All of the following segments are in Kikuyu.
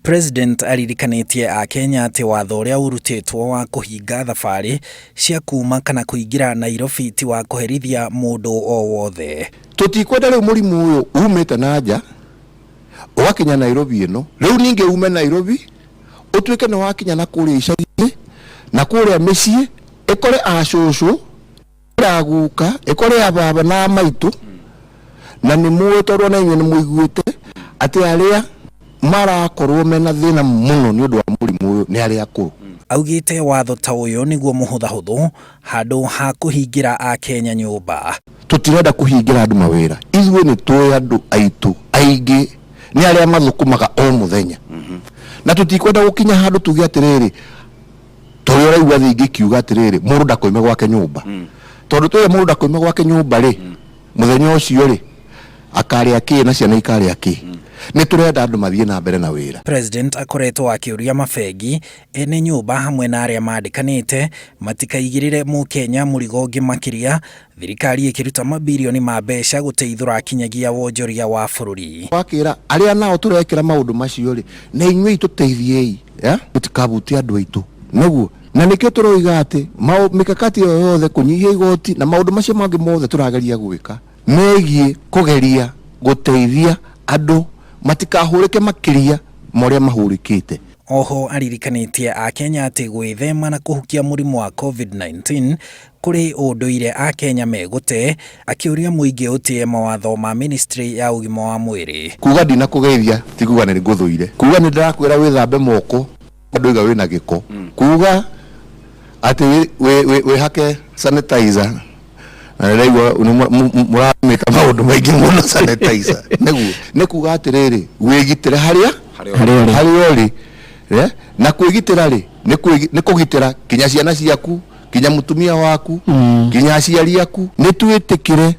President aririkanĩtie Akenya atĩ watho ũrĩa ũrutĩtwo wa kũhinga thabarĩ cia kuma kana kũingĩra Nairobi ti wa kũherithia mũndũ o wothe. Tũtikwenda rĩu mũrimũ ũyũ umĩte na nja ũgakinya Nairobi ĩno, rĩu ningĩ ume Nairobi ũtuĩke nĩ wakinya na kũrĩa icagi-inĩ na kũrĩa mĩciĩ, ĩkore acũcũ, ĩkore aguka, ĩkore ababa na amaitũ, na nĩ mũĩ tondũ ona inyuĩ nĩ mũiguĩte atĩ arĩa marakorwo mena thĩna mũno nĩ ũndũ wa mũrimũ ũyũ nĩ arĩa akũrũ. Augĩte watho ta ũyũ nĩguo mũhũthahũthũ handũ ha kũhingĩra Akenya nyũmba. Tũtirenda kũhingĩra andũ mawĩra, ithuĩ nĩ tũĩ andũ aitũ aingĩ nĩ arĩa mathũkũmaga o mũthenya, na tũtikwenda gũkinya handũ tuge atĩrĩrĩ, ta ũrĩa ũraigua thĩ ingĩ ikiuga atĩrĩrĩ, mũndũ ndakoime gwake nyũmba. Tondũ tuge mũndũ ndakoime gwake nyũmba rĩ, mũthenya ũcio rĩ, akarĩa kĩ na ciana ikarĩa kĩ? Nĩ tũrenda andũ mathiĩ na mbere na wĩra. President akoretwo akĩũria mabengi, ene nyũmba hamwe na arĩa mandĩkanĩte matikaigĩrĩre mũkenya mũrigo ũngĩ makĩria, thirikari ĩkĩruta mabirioni ma mbeca gũteithũra kinyagia wonjoria wa bũrũri. Wakĩra arĩa nao tũrekĩra maũndũ macio rĩ, na inyuĩ itũteithiei, mũtikabutie andũ aitũ, nĩguo. Na nĩkĩo tũroiga atĩ mĩkakati ĩyo yothe, kũnyihia igoti na maũndũ macio mangĩ mothe tũrageria gwĩka megiĩ kũgeria gũteithia andũ matikahũrĩke makĩria ma ũrĩa mahũrĩkĩte. Oho aririkanĩtie Akenya atĩ gwĩthema na kũhukia mũrimũ wa Covid-19 kũrĩ ũndũire Akenya megũte, akĩũria mũingĩ ũtĩe mawatho ma ministry ya ũgima wa mwĩrĩ. Kuga ndinakũgeithia ti kuga nĩ ngũthũire. Kuga nĩ ndĩrakwĩra wĩthambe moko ndauga wĩna gĩko. Kuga atĩ wĩhake sanitizer na ndĩraigua mũramĩta maũndũ maingĩ mũno sanitizer. Nĩguo nĩ kuga atĩrĩrĩ, wĩgitĩre harĩa harĩa ũrĩ. Na kwĩgitĩra rĩ, nĩ kũgitĩra kinya ciana ciaku, kinya mũtumia waku, kinya aciari aku. Nĩ twĩtĩkĩre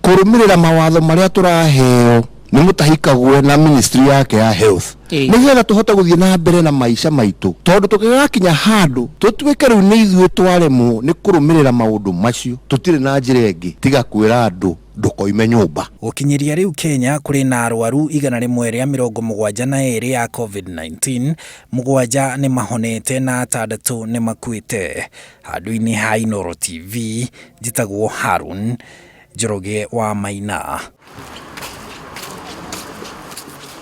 kũrũmĩrĩra mawatho marĩa tũraheo nĩ Mutahi Kagwe na ministry yake ya health, nĩgetha tũhote gũthiĩ na mbere na maica maitũ, tondũ tũngĩgakinya handũ tũtuĩke rĩu nĩ ithuĩ twaremwo nĩ kũrũmĩrĩra maũndũ macio, tũtirĩ na njĩra ĩngĩ tiga kwĩra andũ ndũkoime nyũmba. Gũkinyĩria rĩu Kenya kũrĩ na arwaru 172 a Covid-19, mũgwanja nĩ mahonete na atandatũ nĩ makuĩte. Handũ-inĩ ha Inooro TV, njĩtagwo Harun Njoroge wa Maina.